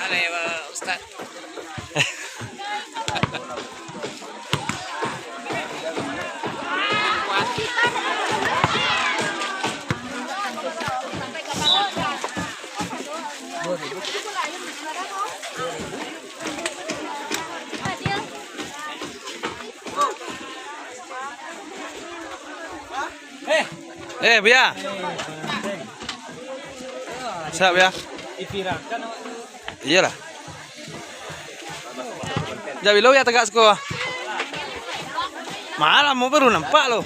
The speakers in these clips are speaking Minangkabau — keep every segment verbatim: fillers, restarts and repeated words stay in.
Halo ya, Ustaz. Eh, Buya. Siap, Buya. Iyolah. Jak bilo, Buya, tagak siko? Malam baru nampak lo.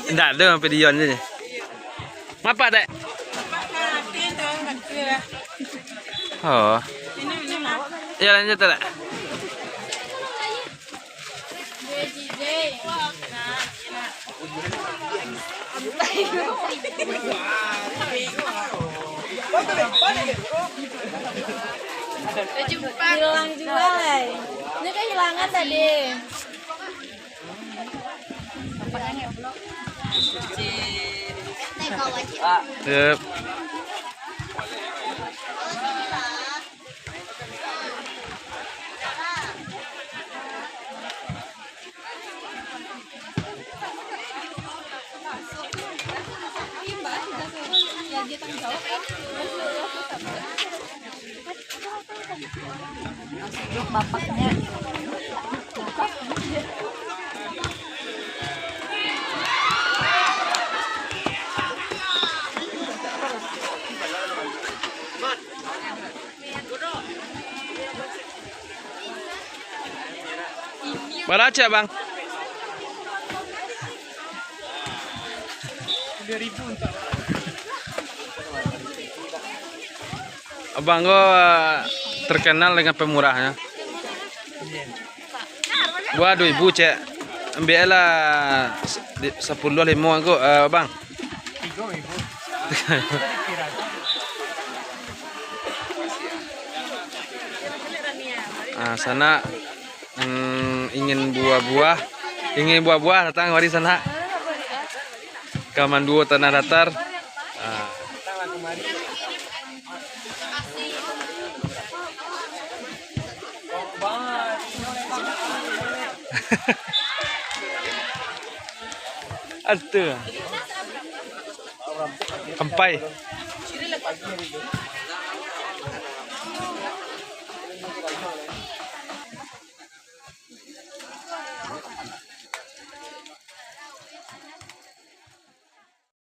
Ndak ado sampai Dion je. Ngapa, Tek? Oh. Ya, lanjut, Tek. Hilang juo, lai. Ini kehilangan tadi. Yep. Bapaknya. Bara ciek, Bang? Abang ko, eh, terkenal dengan pemurahnya. Waduh, ibu, cek. Ambiak lah se-, di-, sapuluah limo angko, eh, Bang. Ah, sanak, mm, ingin buah-buah, ingin buah-buah datang kamari, sanak. Ka Manduo Tanah Datar. Ah. Aduh. Kampai.